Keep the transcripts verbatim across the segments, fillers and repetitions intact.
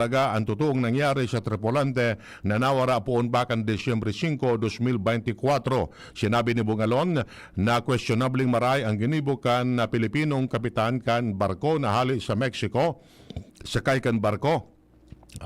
talaga an totoong nangyari sa tripulante na nawara poon pa kan Disyembre singko, dos mil beintikwatro. Sinabi ni Bungalon na kwestiyonableng maray an ginibo kan Pilipinong kapitan kan barko na hale sa Mexico, sakay kan barko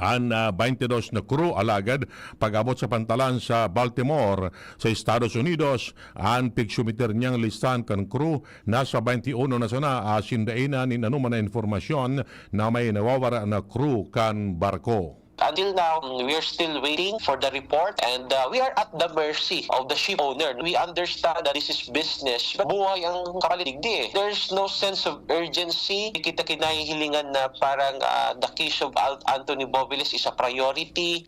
an, ah, baintidos na crew, alagad pag-abot sa pantalan sa Baltimore, sa Estados Unidos, an pigsumiter niyang listahan kan crew nasa baintiuno na sana, asin dai na nin anoman na impormasyon na may nawawara na crew kan barko. Until now, we are still waiting for the report and, uh, we are at the mercy of the ship owner. We understand that this is business, but buhay ang kapalit digdi eh. There's no sense of urgency. Kita kinahihilingan na parang, uh, the case of Al-, Anthony Bobiles is a priority.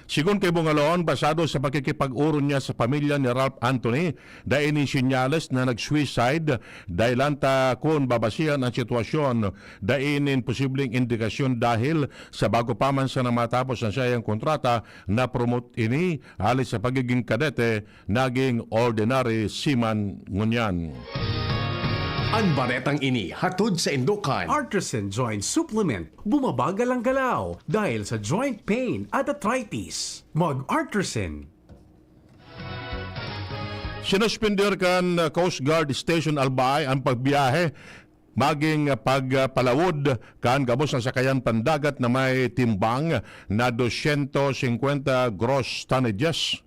Sigon kay Bungalon, basado sa pakikipag-oron niya sa pamilya ni Ralph Anthony, dai nin senyales na nag-suicide, dahilan ta kun babasihan an sitwasyon, dai nin posibleng indikasyon dahil sa bago pa man sana matapos an saiyang kontrata, na-promote ini hale sa pagiging kadete, naging ordinary seaman ngunyan. An baretang ini hatod sa Indokan. Artisan Joint Supplement. Bumabagal ang galaw dahil sa joint pain at arthritis. Mag-Artisan. Sinuspender kan Coast Guard Station Albay ang pagbiyahe maging pagpalawod kan gabos na sakayan pandagat na may timbang na dosyentos singkwenta gross tonnages.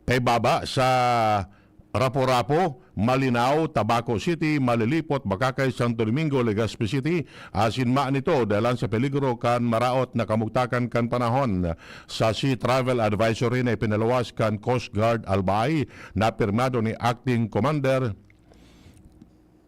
Paibaba sa Rapu-Rapu, Malinao, Tabaco City, Malilipot, Bacacay, Santo Domingo, Legazpi City, asin mayo nito dalan sa peligro kan maraot na kamugtakan kan panahon. Sa Sea Travel Advisory na ipinaluwas kan Coast Guard Albay, na pirmado ni Acting Commander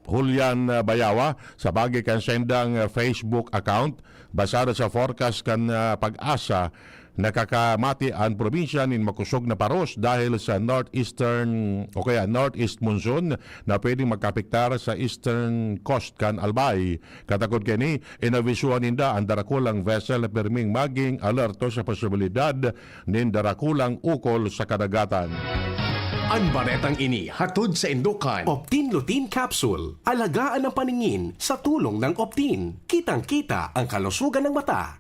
Julian, ah, Bayawa, sa pagi kan saindang, ah, Facebook account, basado sa forecast kan, ah, PAGASA, nakakamati an probinsya nin makosog na paros dahil sa northeastern o kaya northeast monsoon na pwedeng makaapektar sa eastern coast kan Albay. Katakod kaini, inabisohan ninda an darakulang vessel na pirming maging alerto sa posibilidad nin darakulang ukol sa kadagatan. An baretang ini hatod sa Indokan. Optin Lutein Capsule. Alagaan ang paningin sa tulong ng Optin. Kitang-kita ang kalusugan ng mata.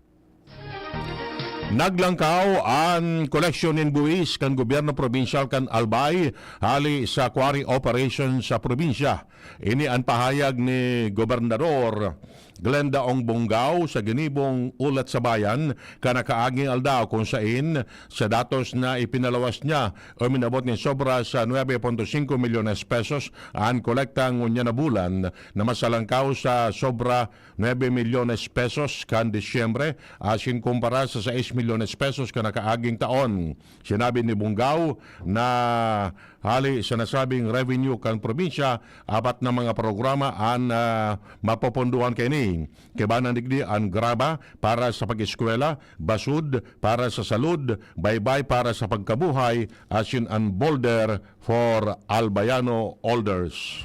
Naglangkaw an koleksyon nin buhis kan gobyerno probinsyal kan Albay hale sa quarry operation sa probinsya. Ini an pahayag ni Gobernador Glenda Ong Bongao sa ginibong Ulat sa Bayan kan nakaaging aldaw, kun sain, sa datos na ipinaluwas niya, uminabot nin sobra sa nuebe punto singko milyones pesos an kolekta ngunyan na bulan, na mas alangkaw sa sobra nuebe milyones pesos kan Disyembre, asin kumpara sa sais milyones pesos kan nakaaging taon. Sinabi ni Bongao na hale sa nasabing revenue kan probinsya, apat na mga programa an, ah, mapopondohan kaini. Kaiba na digdi an graba para sa pag-eskwela, basud para sa salud, baybay para sa pagkabuhay, asin an boulder for Albayano elders.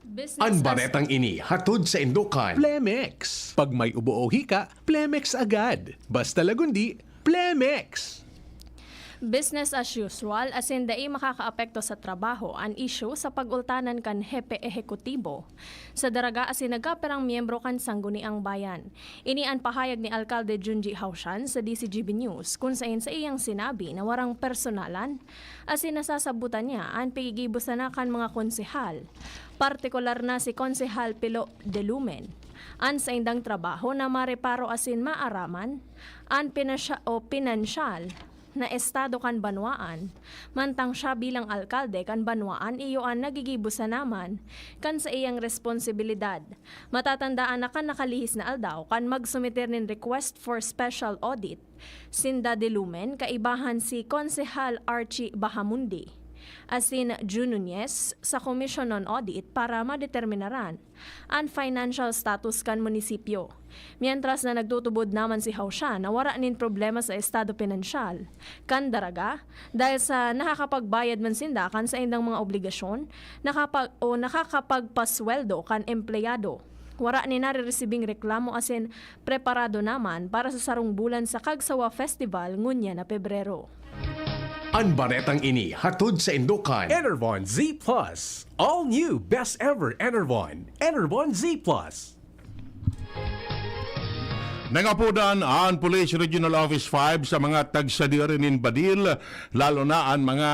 Business An as baretang ini hatod sa Indokan. Plemex. Pag may ubo o hika, Plemex agad. Basta lagundi, Plemex! Business as usual, asin dai makakaapekto sa trabaho an isyu sa pag-ultanan kan hepe ehekutibo sa Daraga asin nagkapirang miyembro kan Sangguniang Bayan. Ini an pahayag ni Alkalde Junji Haushan sa D C G B News, kun sain sa iyang sinabi na warang personalan asin nasasabutan niya an pigigibo sana kan mga konsehal, partikular na si Konsehal Pilo de Lumen. An saindang trabaho na mareparo asin maaraman an pinasya-, o pinansyal na estado kan banwaan, mantang siya bilang alkalde kan banwaan iyo an nagigibo sana man kan saiyang responsibilidad. Matatandaan na kan nakalihis na aldaw kan magsumiter nin request for special audit sinda de Lumen, kaibahan si Konsehal Archie Bahamundi asin Jun Nunez sa Commission on Audit para madeterminaran an financial status kan munisipyo. Mientras na nagtutubod naman si Haushan na wara nin problema sa estado pinansyal kan Daraga, dahil sa nakakapagbayad man sinda kan saindang mga obligasyon, nakapag-, o nakakapagpasweldo kan empleyado. Wara nin nareresibing reklamo asin preparado naman para sa sarong bulan sa Kagsawa Festival ngunyan na Pebrero. An baretang ini hatod saindo kan Enervon Z plus. All new, best ever Enervon. Enervon Z plus. Nangapodan an Police Regional Office five sa mga tagsadiri nin badil, lalo na an mga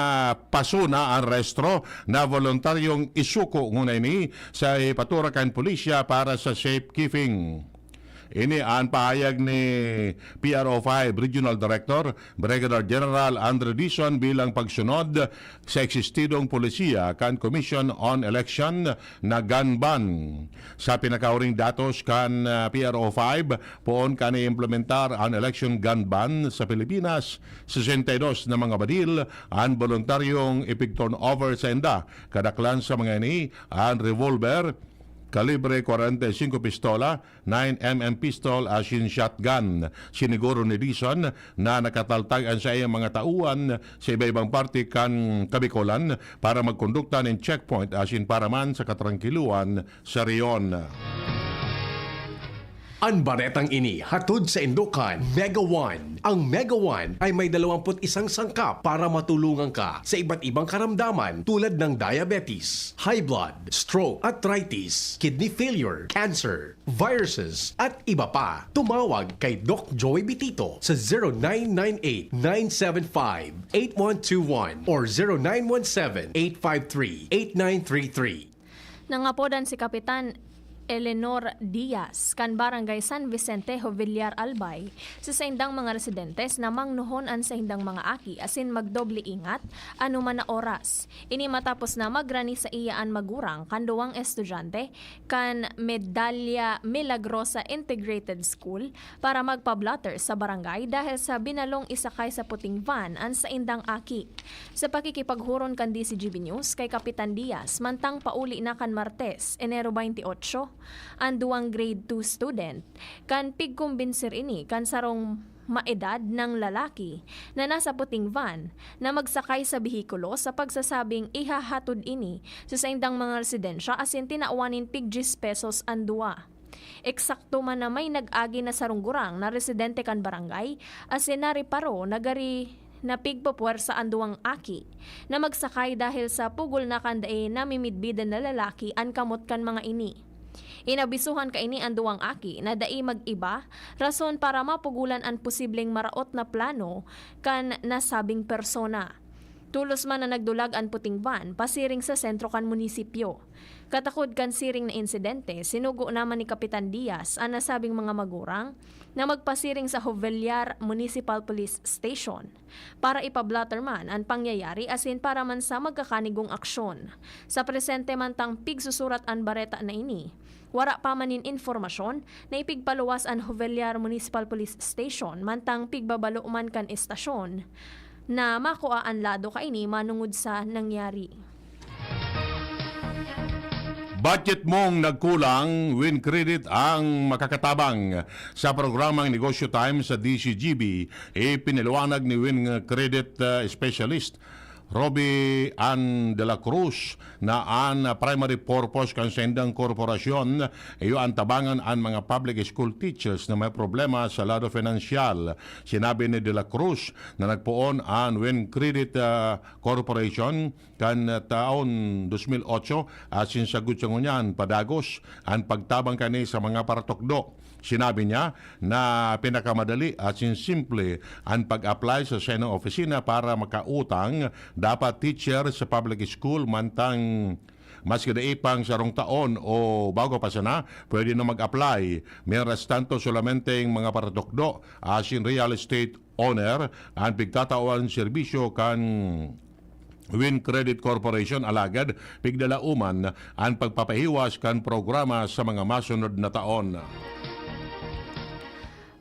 paso na an rehistro na voluntaryong isuko nguna ini sa ipatura kan pulisya para sa safekeeping. Ini an pahayag ni P R O five Regional Director Brigadier General Andre Dizon bilang pagsunod sa eksistidong polisiya kan Commission on Election na gun ban. Sa pinakahuring datos kan, ah, P R O five, poon kan naiimplementar an election gun ban sa Pilipinas, sesenta y dos na mga badil an boluntaryong ipig-turnover sainda. Kadaklan sa mga ini an revolver, kalibre kwarenta y singko pistola, nine M M pistol asin shotgun. Siniguro ni Dizon na nakataltag an saiyang mga tauhan sa iba-ibang parte kan Kabikolan para magkondukta nin checkpoint asin para man sa katrangkiluhan sa rehiyon. An baretang ini hatod saindo kan Mega One. Ang Mega One ay may dalawampu't isang sangkap para matulungan ka sa iba't ibang karamdaman tulad ng diabetes, high blood, stroke, arthritis, kidney failure, cancer, viruses, at iba pa. Tumawag kay Doc Joey Bitito sa zero nine nine eight, nine seven five, eight one two one or zero nine one seven, eight five three, eight nine three three. Nangapodan si Kapitan Eleanor Diaz kan Barangay San Vicente, Jovellar, Albay, sa saindang mga residentes na mangnohon an saindang mga aki asin magdoble ingat anoman na oras. Ini matapos na magrani saiya an magurang kan duwang estudyante kan Medalla Milagrosa Integrated School para magpa-blotter sa barangay dahil sa binalong isakay sa puting van an saindang aki. Sa pakikipaghuron kan D Z G B News kay Kapitan Diaz, mantang pauli na kan Martes, Enero twenty-eight, an duwang grade two student kan pigkumbinsir ini kan sarong maedad nang lalaki na nasa puting van na magsakay sa behikulo sa pagsasabing ihahatod ini sa saindang mga residensya asin tinawan nin pig-dyes pesos an duwa. Eksakto man na may nag-agi na sarong gurang na residente kan barangay asin nareparo na gari napigpupwersa an duwang aki na magsakay dahil sa pugol na kan dai namimidbidan na lalaki an kamot kan mga ini. Inabisuhan kaini an duwang aki na dai mag-iba rason para mapugolan an posibleng maraot na plano kan nasabing persona. Tolos man na nagdulag an puting van pasiring sa sentro kan munisipyo. Katakod kan siring na insidente, sinugo naman ni Kapitan Diaz an nasabing mga magurang na magpasiring sa Jovellar Municipal Police Station para ipa-blotter man an pangyayari asin para man sa magkakanigong aksyon. Sa presente mantang pigsusurat an bareta na ini, wara pa man nin impormasyon na ipigpaluwas an Jovellar Municipal Police Station mantang pigbabalo man kan estasyon na makua an lado kaini manongod sa nangyari. Budget mong nagkulang, Win Credit ang makakatabang. Sa programang Negosyo Time sa D Z G B, ipinaliwanag ni Win Credit, ah, Specialist Robbie Ann de la Cruz na an primary purpose kan saindang korporasyon iyo an tabangan an mga public school teachers na may problema sa lado finansyal. Sinabi ni de la Cruz na nagpoon an Win Credit, ah, Corporation kan taon dos mil otso asin sagkod sa ngunyan padagos an pagtabang kani sa mga paratukdo. Sinabi niya na pinakamadali asin simple an pag-apply sa sainong opisina para makautang. Dapat teacher sa public school mantang maski dai pang sarong taon o bago pa sana, pwede na mag-apply. Mientras tanto, solamente ang mga paratukdo asin real estate owner an pigtatawan serbisyo kan Win Credit Corporation, alagad pigdalauman an pagpapahiwas kan programa sa mga masunod na taon.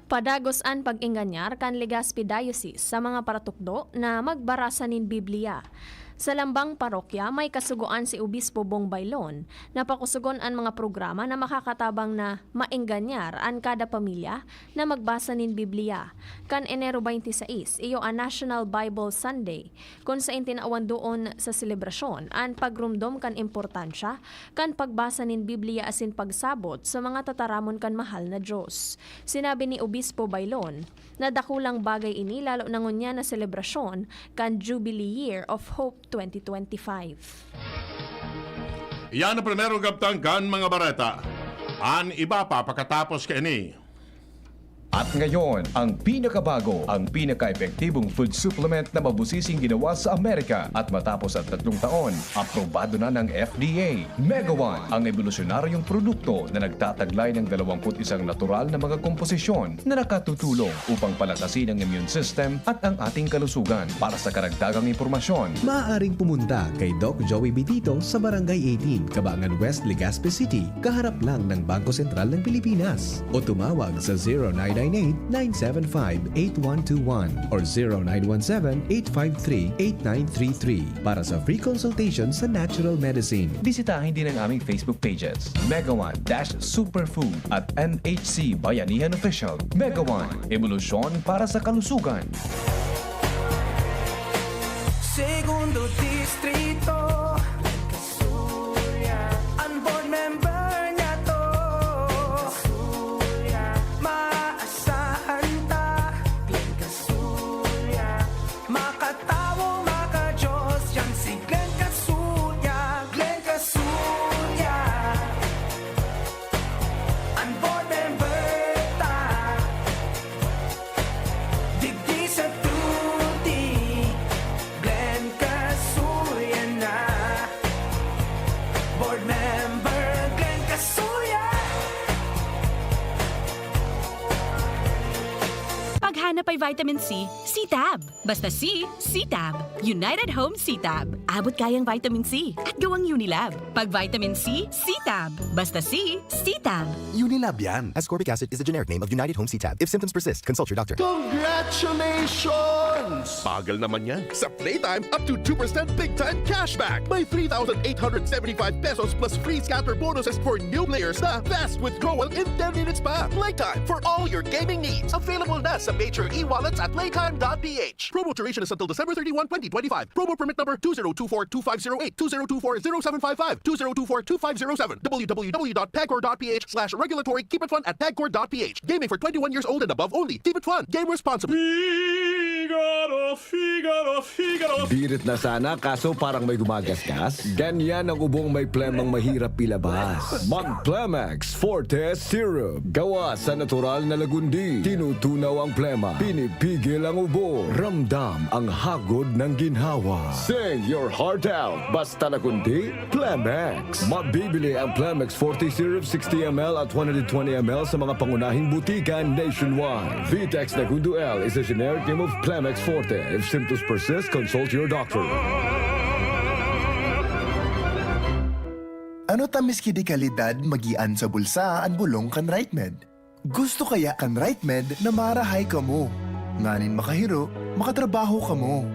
Padagos an pag-enganyar kan Legazpi Diocese sa mga paratukdo na magbarasan nin Biblia. Sa Lambang Parokya, may kasugoan si Obispo Bong Baylon na pakusugon an mga programa na makakatabang na maenganyar an kada pamilya na magbasa nin Biblia. Kan Enero twenty-six, iyo an National Bible Sunday, kun saen tinawan doon sa selebrasyon an pagromdom kan importansya kan pagbasa nin Biblia asin pagsabot sa mga tataramon kan mahal na Dios. Sinabi ni Obispo Baylon na dakulang bagay ini lalo na ngunyan na selebrasyon kan Jubilee Year of Hope twenty twenty-five. Iyan ang primerong kabtang kan mga bareta. An iba pa pakatapos kaini. At ngayon, ang pinakabago, ang pinaka-epektibong food supplement na mabusising ginawa sa Amerika. At matapos ang tatlong taon, aprobado na ng F D A. Megawan, ang ebolusyonaryong produkto na nagtataglay ng dalawampu't isang natural na mga komposisyon na nakatutulong upang palakasin ang immune system at ang ating kalusugan. Para sa karagdagang impormasyon, Maaaring pumunta kay Doc Joey Bitito sa Barangay eighteen, Kabangan West, Legazpi City, kaharap lang ng Bangko Sentral ng Pilipinas. O tumawag sa zero nine nine eight, nine seven five, eight one two one or zero nine one seven, eight five three, eight nine three three para sa free consultation sa natural medicine. Bisitahin din ang aming Facebook pages, Megawan Dash Superfood at N H C Bayanihan Official. Megawan, ebolusyon para sa kalusugan. Segundo Distrito, Kasuya. An board member niya to, Kasuya. Maasahan ta, Glenn Kasuya. Makatawo, makajos, yan si Glenn Kasuya. Glenn Kasuya. An board member ta. Digdi sa Tuti, Glenn Kasuya na. Board member, Glenn Kasuya. Paghanap ay vitamin C, C-Tab. Basta C, C-Tab. United Home C-Tab. Abot kayang vitamin C at gawang Unilab. Pag vitamin C, C-Tab. Basta C, C-Tab. Unilab yan. Ascorbic acid is the generic name of United Home C-Tab. If symptoms persist, consult your doctor. Congratulations! Bagal naman yan. Sa Playtime, up to two percent big time cashback. May three thousand eight hundred seventy-five pesos plus free scatter bonuses for new players na fast withdrawal in ten minutes pa. Playtime for all your gaming needs. Available na sa major e-wallets at playtime dot p h. Promo duration is until December thirty-one, twenty twenty-five. Promo permit number two zero two four two five zero eight, two zero two four zero seven five five, two zero two four two five zero seven, www dot pagcor dot p h slash regulatory keep it fun at pagcor dot p h. Gaming for twenty-one years old and above only. Keep it fun. Game responsibly. Figaro, Figaro, Figaro. Birit na sana, kaso parang may gumagasgas. Ganyan ang ubong may plemang mahirap ilabas. Mag Plemex Forte Syrup. Gawa sa natural na lagundi. Tinutunaw ang plema. Pinipigil ang ubo. Ramdam ang hagod ng ginhawa. Sing your heart out. Basta lagundi, Plemex. Mabibili ang Plemex Forte Syrup sixty M L at one hundred twenty M L sa mga pangunahing butika nationwide. Vitex Nagundo L is a generic name of Plemex Forte. If symptoms persist, consult your doctor. Ano ta miski di kalidad magian sa bulsa an bolong kan RightMed? Gusto kaya kan RightMed na marahay kamo, nganing makahiro, makatrabaho kamo?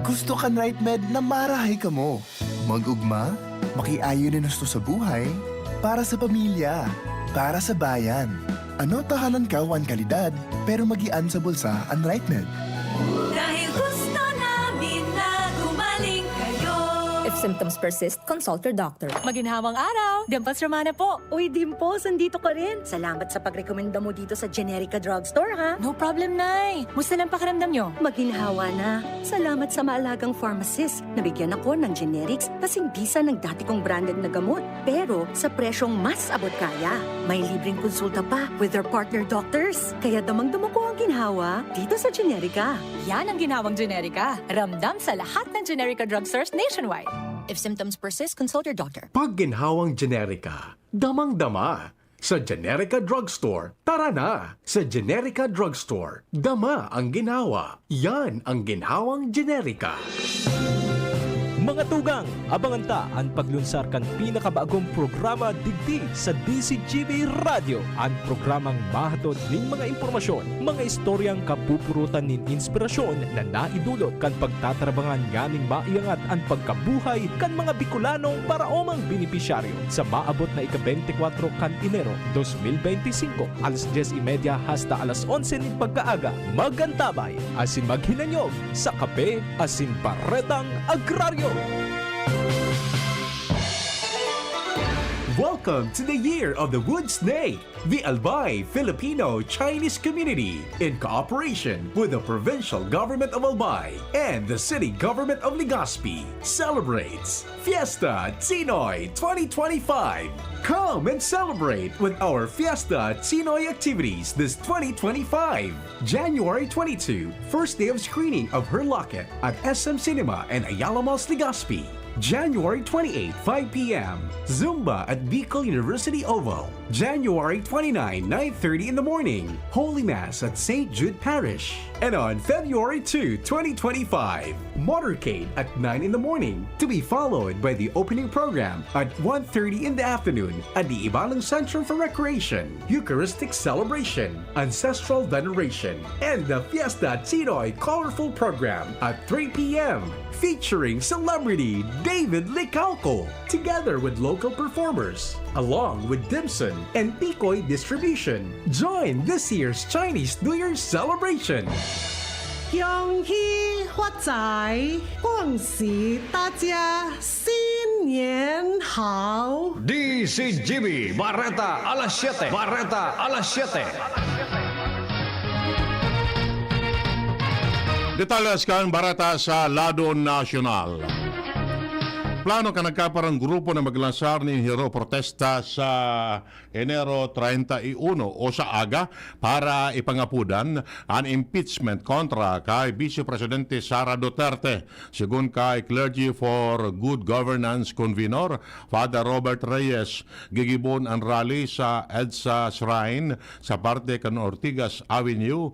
Gusto kan RightMed na marahay kamo, mag-ugma, makiayon na gusto sa buhay, para sa pamilya, para sa bayan. Ano ta halankaw an kalidad, pero magian sa bulsa an RightMed? Dahil gusto namin na gumaling kayo. If symptoms persist, consult your doctor. Maginhawang araw! Dimples Romana po! Uy, Dimples, andito ka rin! Salamat sa pagrekomenda mo dito sa Generica Drugstore, ha? No problem, Nay! Musta lang pakiramdam nyo? Maginhawa na. Salamat sa maalagang pharmacist. Nabigyan ako ng generics kasing bisa ng dati kong branded na gamot. Pero sa presyong mas abot kaya. May libreng konsulta pa with their partner doctors. Kaya damang-dama ko ang ginhawa dito sa Generica. Yan ang ginhawang Generica. Ramdam sa lahat ng Generica drugstores nationwide. If symptoms persist, consult your doctor. Pag ginhawang Generica, damang-dama. Sa Generica Drugstore, tara na! Sa Generica Drugstore, dama ang ginhawa. Yan ang ginhawang Generica. Mga tugang, abangan ta an paglunsar kan pinakabagong programa digdi sa D Z G B Radyo, an programang mahatod nin mga impormasyon, mga istoryang kapupurutan nin inspirasyon na naidulot kan pagtatarabangan nganing maiangat an pagkabuhay kan mga Bicolanong paraomang benepisyaryo. Sa maabot na ika-bentikuwatro kan Enero dos mil benti singko, alas dyes y media hasta alas onse nin pagkaaga, mag-antabay asin maghinanyog sa Kape asin Baretang Agraryo. Welcome to the Year of the Wood Snake! The Albay Filipino Chinese Community, in cooperation with the Provincial Government of Albay and the City Government of Legazpi, celebrates Fiesta Chinoy twenty twenty-five. Come and celebrate with our Fiesta Chinoy activities this twenty twenty-five. January twenty-two, first day of screening of Her Locket at S M Cinema and Ayala Malls, Legazpi. January twenty-eight, five p m, Zumba at Bicol University Oval. January twenty-nine, nine thirty in the morning, Holy Mass at Saint Jude Parish. And on February two, twenty twenty-five, motorcade at nine in the morning, to be followed by the opening program at one thirty in the afternoon at the Ibalang Centrum for Recreation, Eucharistic Celebration, Ancestral Veneration, and the Fiesta Chinoy Colorful Program at three p m, featuring celebrity David Licauco, together with local performers, along with Dimson and Tikoy Distribution. Join this year's Chinese New Year celebration. 恭喜发财，恭喜大家新年好。 D Z G B Bareta alas siyete. Bareta alas siyete. Detalles kan bareta sa lado nasyonal. Plano kan nagkaparang grupo na maglansar nin hero protesta sa Enero treinta y uno o sa aga para ipangapudan an impeachment kontra kay Vice Presidente Sara Duterte. Segun kay Clergy for Good Governance convenor, Father Robert Reyes, gigibon an rally sa EDSA Shrine sa parte kan Ortigas Avenue.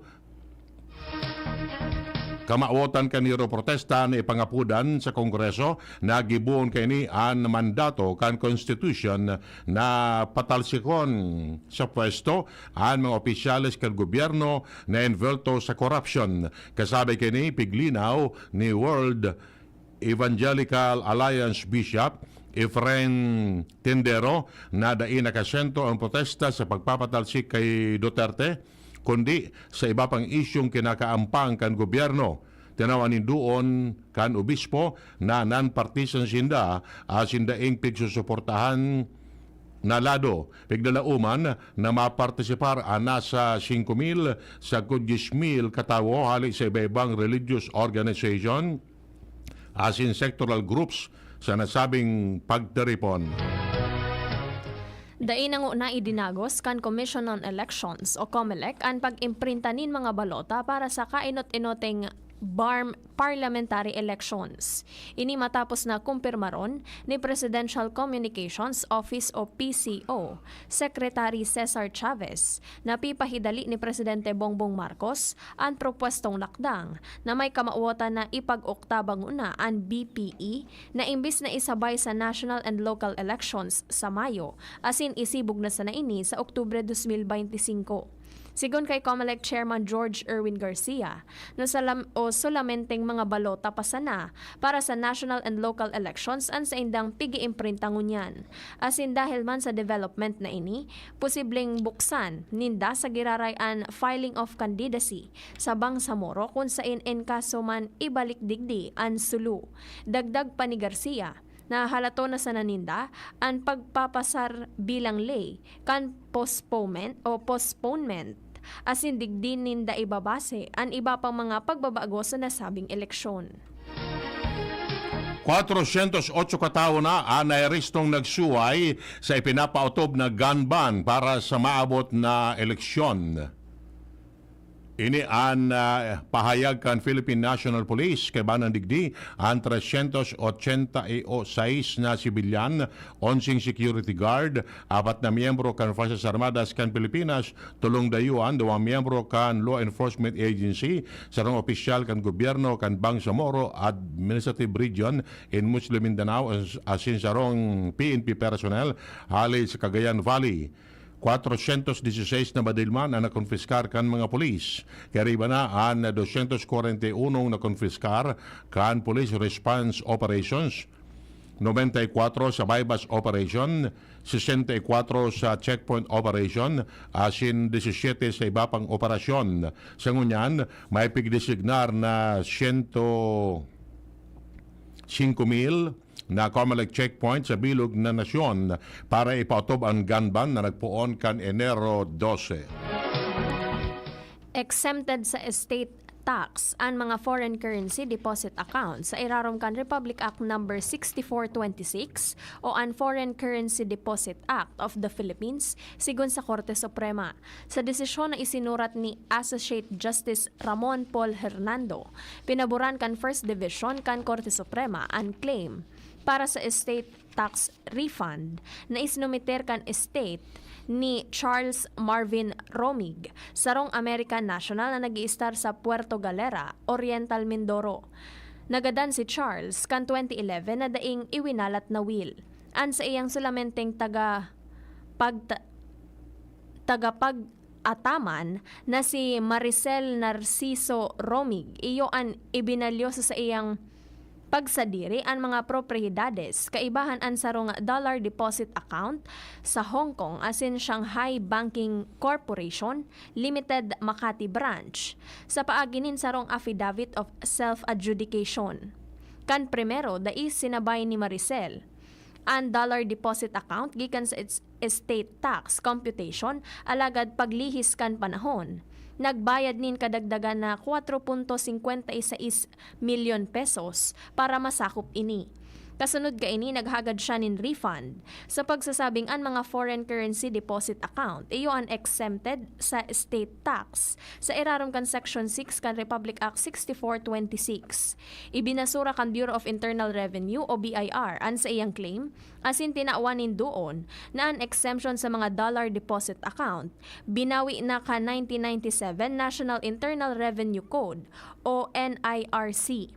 Kamawotan kan hero protesta na ipangapudan sa Kongreso na gibohon kaini an mandato kan Constitution na patalsikon sa pwesto an mga opisyales kan gobyerno na envuelto sa korapsyon. Kasabi kaini, piglinaw ni World Evangelical Alliance Bishop Efren Tendero na dai nakasentro ang protesta sa pagpapatalsik kay Duterte, kundi sa iba pang isyung kinakaampang kan gobyerno. Tinawan nin duon kan obispo na non-partisan sinda asin daing pigsusuportahan na lado. Piglalauman na mapartisipar an nasa singko mil sagkod dyes mil katawo hale sa iba-ibang religious organization asin sectoral groups sa nasabing pagtiripon. Dai nango na idinagos kan Commission on Elections o COMELEC an pag-imprinta nin mga balota para sa kainot-inoting BARMM parliamentary elections. Ini matapos na kumpirmaron ni Presidential Communications Office o P C O Secretary Cesar Chavez na pipahidali ni Presidente Bongbong Marcos an propwestong lakdang na may kamawotan na ipag-oktaba nguna an B P E na imbis na isabay sa national and local elections sa Mayo, asin isibog na sana ini sa Oktubre dos mil benti singko. Sigon kay COMELEC Chairman George Erwin Garcia, na salam o solamenteng mga balota pa sana para sa national and local elections an saindang pig-iimprinta ngunyan. Asin dahil man sa development na ini, posibleng buksan ninda sa giraray an filing of candidacy sa Bangsamoro kun sain en kaso man ibalik digdi an Sulu. Dagdag pa ni Garcia, nahahalaton na sana ninda an pagpapasar bilang ley kan postponement o postponement, asin digdi ninda ibabase an iba pang mga pagbabago sa nasabing eleksyon. Kwatrosyentos otso katawo na an naarestong nagsuway sa ipinapaotob na gun ban para sa maabot na eleksyon. Ini an, ah, pahayag kan Philippine National Police. Kaiba nang digdi, an trescientos ochenta y seis na sibilyan, onseng security guard, apat na miyembro kan Fuerzas Armadas kan Pilipinas, tolong dayuhan, duwang miyembro kan law enforcement agency, sarong opisyal kan gobyerno kan Bangsamoro Administrative Region in Muslim Mindanao, as-, asin sarong P N P personnel hali sa Cagayan Valley. Cuatrocientos dieciséis na badilman an nakonpiskar kan mga pulis. Kaiba na an doscientos cuarenta y uno nakonpiskar kan police response operations, noventa y cuatro sa buy-bust operation, sesenta y cuatro sa checkpoint operation, asin disisiete sa iba pang operasyon. Sa ngunyan, may pigdesignar na siyento singko mil na Comelec checkpoint sa bilog na nasyon para ipaotob an gun ban na nagpoon kan Enero dose. Exempted sa estate tax an mga foreign currency deposit account sa irarom kan Republic Act Number sixty-four twenty-six o an Foreign Currency Deposit Act of the Philippines, sigon sa Korte Suprema. Sa desisyon na isinurat ni Associate Justice Ramon Paul Hernando, pinaboran kan First Division kan Korte Suprema an claim para sa estate tax refund na isinumiter kan estate ni Charles Marvin Romig, sarong American national na nag-iistar sa Puerto Galera, Oriental Mindoro. Nagadan si Charles kan twenty eleven na daing iwinalat na will. An saiyang solamenteng taga pagta- tagapag-ataman na si Maricel Narciso Romig, iyo an ibinalyo sa saiyang pagsadiri an mga propriedades, kaibahan an sarong dollar deposit account sa Hong Kong asin Shanghai Banking Corporation Limited Makati Branch, sa paagi nin sarong affidavit of self-adjudication. Kan primero, dai sinabay ni Maricel an dollar deposit account gikan sa es- estate tax computation, alagad paglihis kan panahon, nagbayad nin kadagdagan na kwatro punto singkwenta y sais milyon pesos para masakop ini. Kasunod kaini, naghagad siya nin refund sa pagsasabing an mga foreign currency deposit account iyo an exempted sa estate tax sa irarom kan Section six kan Republic Act sixty-four twenty-six. Ibinasura kan Bureau of Internal Revenue o B I R an saiyang claim asin tinawan nin doon na an exemption sa mga dollar deposit account binawi na kan nineteen ninety-seven National Internal Revenue Code o N I R C.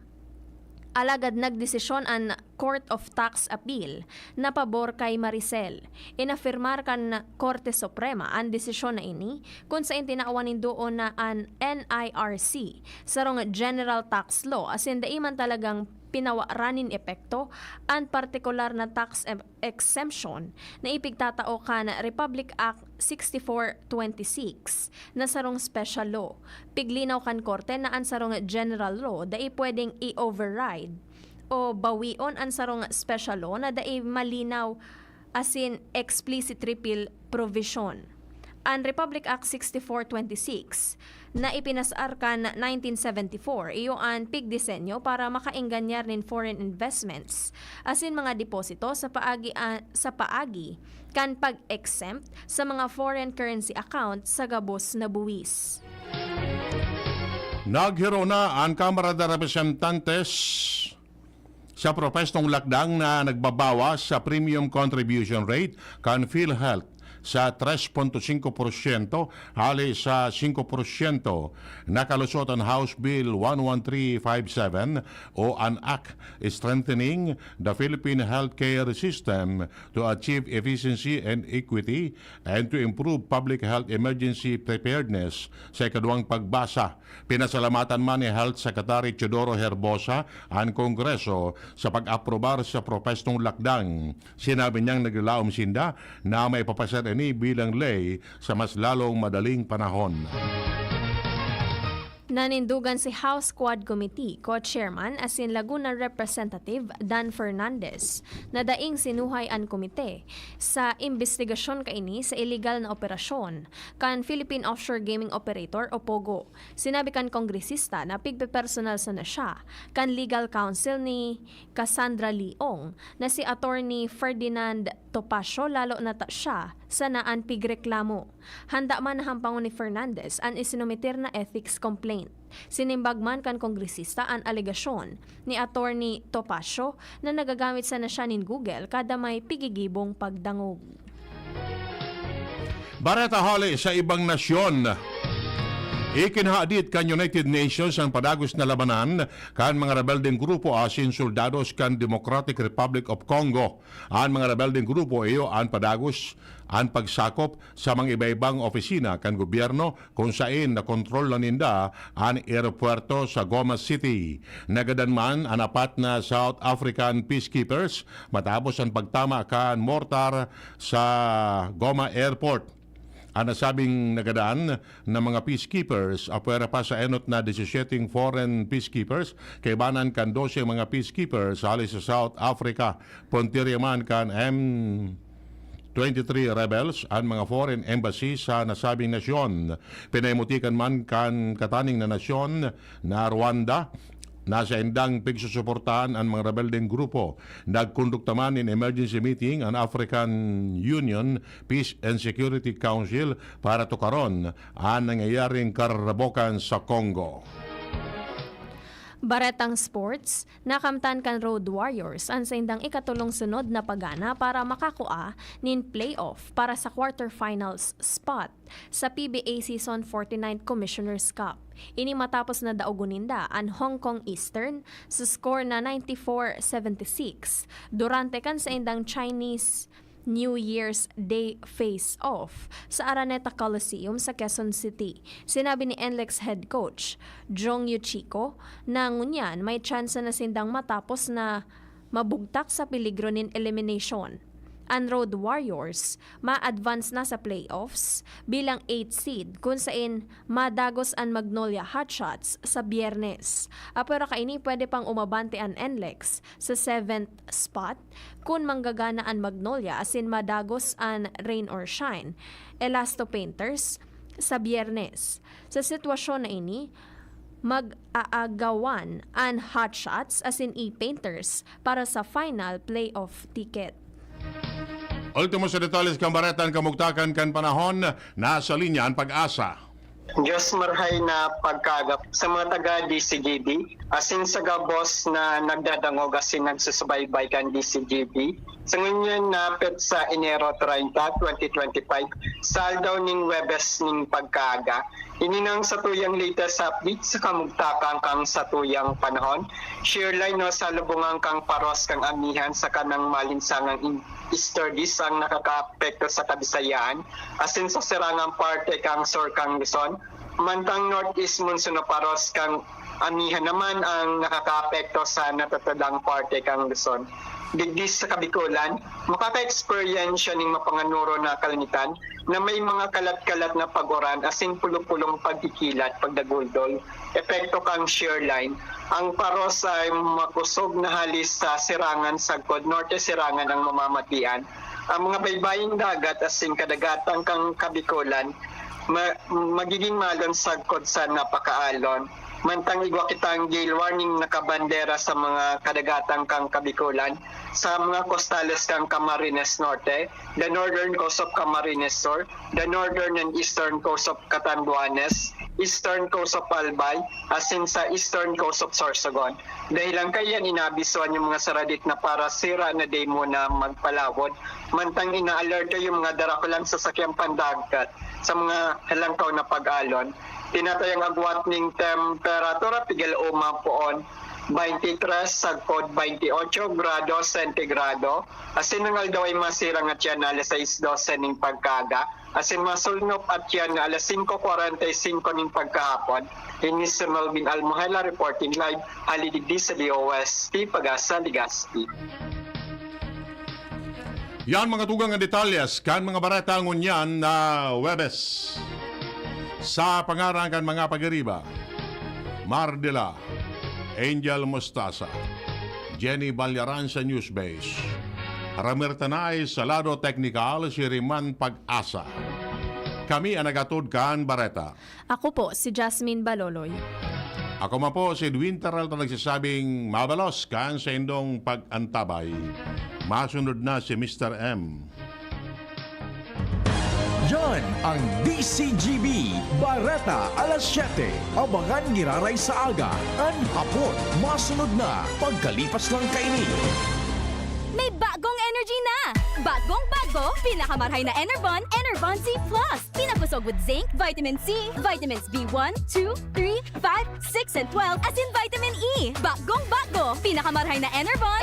Alagad nagdesisyon an Court of Tax Appeal na pabor kay Maricel. Inafirmar kan Korte Suprema an desisyon na ini, kun saen tinawan nin doon na an N I R C, sarong general tax law, asin dai man talagang pinawaran nin epekto an partikular na tax em- exemption na ipigtatao kan Republic Act sixty-four twenty-six na sarong special law. Piglinaw kan korte na an sarong general law dai pwedeng i-override o bawion an sarong special law na dai malinaw asin explicit repeal provision. An Republic Act sixty-four twenty-six na ipinasar kan nineteen seventy-four iyo an pigdisenyo para makaengganyar nin foreign investments asin mga deposito sa paagi a- sa paagi kan pag-exempt sa mga foreign currency account sa gabos na buwis. Naghiro na an Kamara de Representantes sa propestong lakdang na nagbabawas sa premium contribution rate kan PhilHealth sa tres punto singko porsyento hali sa singko porsyento. Nakalusot an House Bill one one three five seven o an Act Strengthening the Philippine Healthcare System to Achieve Efficiency and Equity and to Improve Public Health Emergency Preparedness sa ikaduwang pagbasa. Pinasalamatan man ni Health Secretary Teodoro Herbosa an Kongreso sa pag-aprobar sa propestong lakdang. Sinabi niyang naglalaom sinda na maipapasar ini bilang ley sa mas lalong madaling panahon. Nanindugan si House Quad Committee Co-Chairman asin Laguna Representative Dan Fernandez na daing sinuhay an komite sa imbestigasyon kaini sa iligal na operasyon kan Philippine Offshore Gaming Operator o POGO. Sinabi kan kongresista na pigpepersonal sana siya kan legal counsel ni Cassandra Leong na si Attorney Ferdinand Topacio, lalo na ta siya sana an pigreklamo. Handa man na hampangon ni Fernandez an isinumeter na ethics complaint. Sinimbag man kan kongresista an alegasyon ni Attorney Topacio na nagagamit sana siya nin Google kada may pigigibong pagdangog. Bareta hale sa ibang nasyon. Ikinhadit kan United Nations an padagos na labanan kan mga rebeldeng grupo asin soldados kan Democratic Republic of Congo. An mga rebeldeng grupo iyo an padagos an pagsakop sa mga iba-ibang opisina kan gobyerno kun saen nakontrol na ninda an eropuwerto sa Goma City. Nagadan man an apat na South African peacekeepers matapos an pagtama kan mortar sa Goma Airport. An nasabing nagadan na mga peacekeepers, apwera pa sa enot na disisiete foreign peacekeepers, kaibanan kan dose mga peacekeepers hali sa South Africa, puntirya man kan M twenty-three rebels an mga foreign embassy sa nasabing nasyon. Pinaimutikan man kan kataning na nasyon na Rwanda na saindang pigsusuportahan an mga rebeldeng grupo. Nagkondukta man nin emergency meeting an African Union Peace and Security Council para tukaron an nangyayaring kararabokan sa Congo. Baretang sports, nakamtan kan Road Warriors an saindang ikatulong sunod na pagana para makakua nin playoff para sa quarterfinals spot sa P B A Season forty-ninth Commissioner's Cup. Ini matapos na daogon ninda an Hong Kong Eastern sa score na ninety-four seventy-six durante kan saindang Chinese New Year's Day face-off sa Araneta Coliseum sa Quezon City. Sinabi ni N L E X head coach Jong Yuchiko na ngunyan may tsansa na sindang matapos na mabugtak sa peligro nin elimination. An Road Warriors ma-advance na sa playoffs bilang eighth seed kun sain madagos an Magnolia Hotshots sa Biyernes. Apwera kaini, pwede pang umabante an N L E X sa seventh spot kun manggagana an Magnolia asin madagos an Rain or Shine, Elasto Painters, sa Biyernes. Sa sitwasyon na ini, mag-aagawan an Hotshots asin E-Painters para sa final playoff ticket. Ultimo sa detalles kan bareta, an kamugtakan kan panahon, nasa linya an Pag-asa. Diyos marhay na pagkaagap sa mga taga D C G B, asin sa gabos na nagdadangog asin nagsusubaybay kan D C G B. Sa ngunyan na petsa, Enero treinta, twenty twenty-five, sa aldaw ning Webes ning pagkaaga, ini nang satuyang latest update sa kamugtakan kan satuyang panahon. Shear line o salubungan kan paros kan amihan saka nang maalinsangang in-, easterlies ang nakakaapekto sa Kabisayan, asin sa sirangang parte kan sur kan Luzon. Mantang northeast monsoon o paros kan amihan naman ang nakakaapekto sa natatadang parte kan Luzon. Digdi sa Kabikolan, makaka-eksperyensya ning mapanganoro na kalangitan na may mga kalat-kalat na pag-uran asin pulo-pulong pagkikilat, pagdaguldol, epekto kan shear line. Ang paros ay makosog na hali sa sirangan sagkod norte, sirangan ang mamamatian. Ang mga baybaying dagat asin kadagatan kan Kabikolan ma-, magiging maalon sagkod sa napakaalon. Mantang igwa kitang gale warning nakabandera sa mga kadagatan kan Kabikolan, sa mga kostales kan Camarines Norte, the northern coast of Camarines Sur, the northern and eastern coast of Catanduanes, eastern coast of Albay, asin sa eastern coast of Sorsogon. Dahilan kaiyan, inaabisuhan yung mga saradit na para sira na day muna magpalawod, mantang inaalerto yung mga darakulang sasakyang pandagat sa mga halangkaw na pag-alon. Tinatayang agwat ning temperatura, pigil uma poon, twenty-three sagkod twenty-eight grado sentigrado, asin ang aldaw ay masirang at yan alas sais dose ning pagkaga, asin masulnop at yan na alas singko kwarenta y singko ning pagkahapon. Ini si Melvin Almohela reporting live, hali digdi sa D O S T, Pagasa, Legazpi. Yan mga tugang nga detalyes kan mga bareta ngunyan na Webes. Sa pangaran kan mga pagiriba, Mardila, Angel Mostasa, Jenny Balyaran sa Newsbase, Ramir Tanay sa lado teknikal, si Riman Pag-asa. Kami ang nagatod kan bareta. Ako po si Jasmine Baloloy. Ako man po si Edwin Terralta nagsasabing mabalos kan sa indong pag-antabay. Masunod na si Mister M. Ang D C G B, Bareta, alas siyete. Abangan giraray sa aga, an hapon, masunod na, pagkalipas lang kaini. May bagong energy na! Bagong bago, pinakamarhay na Enervon, Enervon Z plus. Pinabusog with zinc, vitamin C, vitamins B one, two, three, five, six, and twelve, asin vitamin E. Bagong bago, pinakamarhay na Enervon.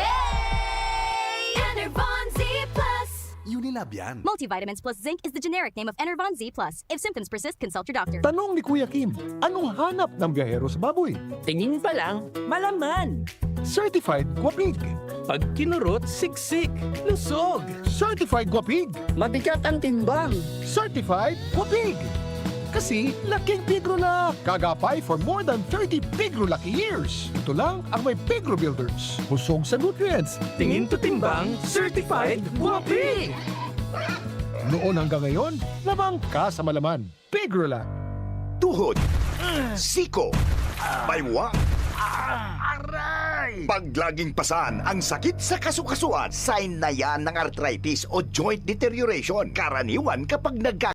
Enervon Z plus. Unilab yan. Multivitamins plus zinc is the generic name of Enervon Z plus. If symptoms persist, consult your doctor. Tanong ni Kuya Kim, anong hanap ng biyahero sa baboy? Tingin pa lang, malaman. Certified Guapig. Pag kinurot, siksik, lusog. Certified Guapig. Mabigat ang timbang. Certified Guapig. Kasi laking pigro na. Kagapay for more than thirty pigro lucky years. Ito lang ang may pigro builders. Busog sa nutrients. Tingin to timbang, certified, guapi. Noon hanggang ngayon, labang ka sa malaman. Pigro lang. Tuhod, siko, baywa, aray! Pag laging pasan ang sakit sa kasukasuan, sign na yan ng arthritis o joint deterioration. Karaniwan kapag nagka